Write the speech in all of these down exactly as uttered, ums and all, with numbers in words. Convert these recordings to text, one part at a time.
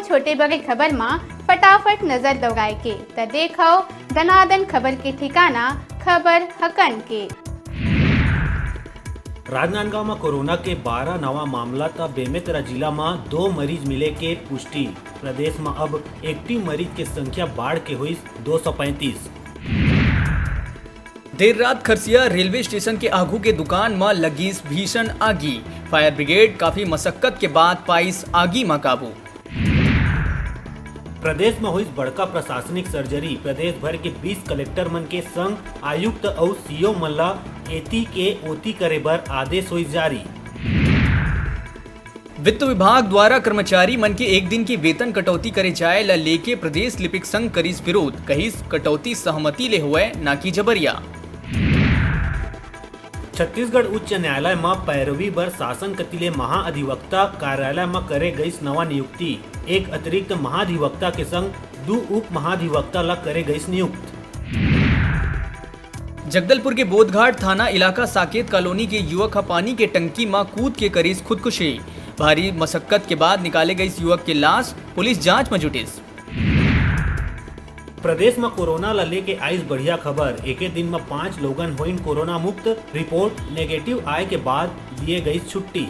छोटे बड़े खबर म फटाफट नजर दौड़ाए के, त देखव दनादन खबर के ठिकाना, खबर हकन के। राजनांदगांव म कोरोना के बारह नवा मामला, त बेमेतरा जिला म दो मरीज मिले के पुष्टि। प्रदेश म अब एक्टिव मरीज के संख्या बाढ़ के होइस दो सौ पैंतीस। देर रात खरसिया रेलवे स्टेशन के आगू के दुकान म लगिस भीषण आगी। फायर ब्रिगेड काफी मशक्कत के बाद पाइस आगी म काबू। प्रदेश म होइस बड़का प्रशासनिक सर्जरी। प्रदेश भर के बीस कलेक्टर मन के संग आयुक्त अउ सीओ मन ला एती के ओती करे बर आदेश होइस जारी। वित्त विभाग द्वारा कर्मचारी मन के एक दिन के वेतन कटौती करे जाए ला लेके प्रदेश लिपिक संघ करिस विरोध, कहिस कटौती सहमति ले होवय, ना कि जबरिया। छत्तीसगढ़ उच्च न्यायालय म पैरवी बर शासन कति ले महाधिवक्ता कार्यालय म करे गइस नवा नियुक्ति। एक अतिरिक्त महाधिवक्ता के संग दू उप महाधिवक्ता ला करे गइस नियुक्त। जगदलपुर के बोधघाट थाना इलाका साकेत कॉलोनी के युवक ह पानी के टंकी म कूद के करिस खुदकुशी। भारी मशक्कत के बाद निकाले गइस युवक के लाश, पुलिस जांच म जुटिस। प्रदेश म कोरोना ल लेके आइस बढ़िया खबर। एके दिन म पांच लोगन होइन कोरोना मुक्त। रिपोर्ट नेगेटिव आए के बाद दिए गइस छुट्टी।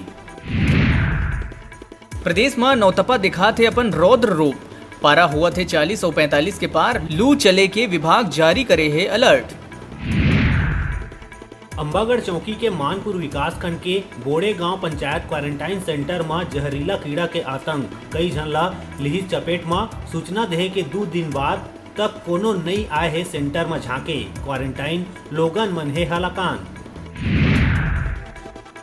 प्रदेश म नौतपा दिखात हे अपन रौद्र रूप। पारा होवत हे चालीस अउ पैंतालीस के पार। लू चले के विभाग जारी करे हे अलर्ट। अंबागढ़ चौकी के मानपुर विकासखंड के बोड़े गांव पंचायत क्वारंटाइन सेंटर म जहरीला कीड़ा के आतंक, कई झन ला लिहिस चपेट म। सूचना देहे के दू दिन बाद तक कोनो नई आए हे सेंटर म झांके। क्वारंटाइन लोगन मन हे हलाकान।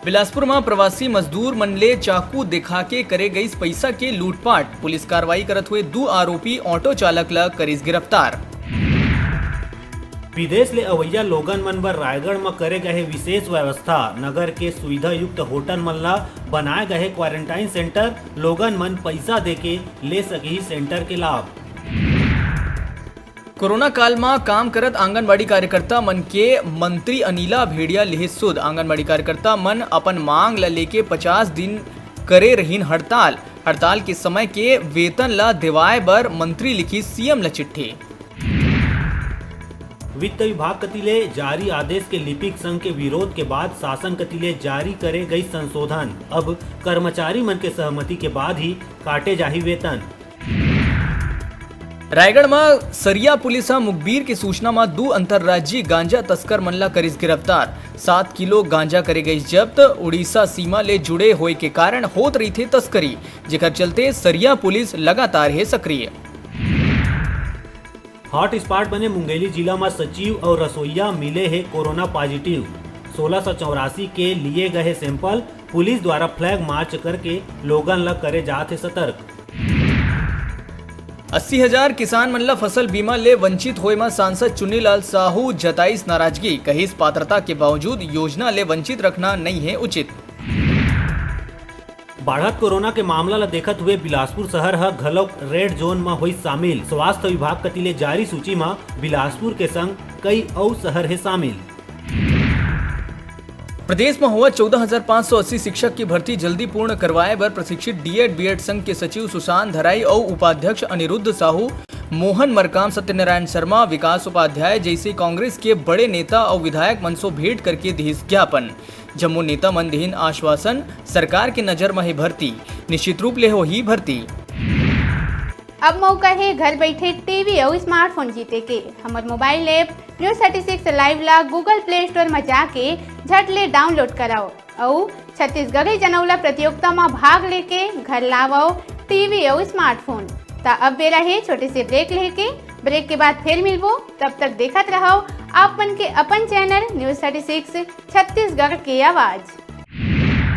बिलासपुर म प्रवासी मजदूर मन ले चाकू दिखा के करे गइस पइसा के लूटपाट। पुलिस कार्रवाई करत हुए दू आरोपी ऑटो चालक ल करिस गिरफ्तार। विदेश ले अवइया लोगन मन बर रायगढ़ म करे गए हे विशेष व्यवस्था। नगर के सुविधा युक्त होटल मन ला बनाए गए हे क्वारंटाइन सेंटर। लोगन मन पइसा देके ले सकही सेंटर के लाभ। कोरोना काल म काम करत आंगनबाड़ी कार्यकर्ता मन के मंत्री अनिला भेड़िया लिहिस सुध। आंगनबाड़ी कार्यकर्ता मन अपन मांग ल लेके पचास दिन करे रहिन हड़ताल। हड़ताल के समय के वेतन ल देवाए बर मंत्री लिखिस सीएम ल चिट्ठी। वित्त विभाग कति ले जारी आदेश के लिपिक संघ के विरोध के बाद शासन कति ले जारी करे गई संशोधन। अब कर्मचारी मन के सहमति के बाद ही काटे जाही वेतन। रायगढ़ म सरिया पुलिस ह मुखबिर के सूचना म दू अंतर्राज्यीय गांजा तस्कर मन ला करिस गिरफ्तार। सात किलो गांजा करे गइस जब्त। उड़ीसा सीमा ले जुड़े होए के कारण होत रहिथे तस्करी, जेकर चलते सरिया पुलिस लगातार हे सक्रिय। हॉटस्पॉट बने मुंगेली जिला म सचिव अउ रसोईया मिले हे कोरोना पॉजिटिव। सोलह सौ चौरासी के लिए गए सैंपल। पुलिस द्वारा फ्लैग मार्च करके लोगन ल करे जात हे सतर्क। अस्सी हजार किसान मन ल फसल बीमा ले वंचित होए म सांसद चुन्नीलाल साहू जताइस नाराजगी, कहिस पात्रता के बावजूद योजना ले वंचित रखना नइ हे उचित। बाढ़त कोरोना के मामला ल देखत हुए बिलासपुर शहर ह घलोक रेड जोन म होइस शामिल। स्वास्थ्य विभाग कति ले जारी सूची म बिलासपुर के संग कई अउ शहर हे शामिल। प्रदेश म होवत चौदह हजार पाँच सौ अस्सी शिक्षक के भर्ती जल्दी पूर्ण करवाए बर प्रशिक्षित डीएड बीएड संघ के सचिव सुशांत धराई अउ उपाध्यक्ष अनिरुद्ध साहू, मोहन मरकाम, सत्यनारायण शर्मा, विकास उपाध्याय जइसे कांग्रेस के बड़े नेता अउ विधायक मन सो भेंट करके दिहिस ज्ञापन। जम्मो नेता मन दिहिन आश्वासन, सरकार के नजर म हे भर्ती, निश्चित रूप ले होही भर्ती। अब मौका हे घर बइठे टीवी अउ स्मार्टफोन जीते के। हमर mobile app news thirty six live ला Google Play Store म जाके झट ले डाउनलोड करव अउ छत्तीसगढ़ी जनौला प्रतियोगिता म भाग लेके घर लावव टीवी अउ स्मार्टफोन। त अब बेरा हे छोटे से ब्रेक लेके। ब्रेक के बाद फिर मिलबो, तब तक देखत रहव आप मन के अपन channel news thirty six Chhattisgarh के आवाज़।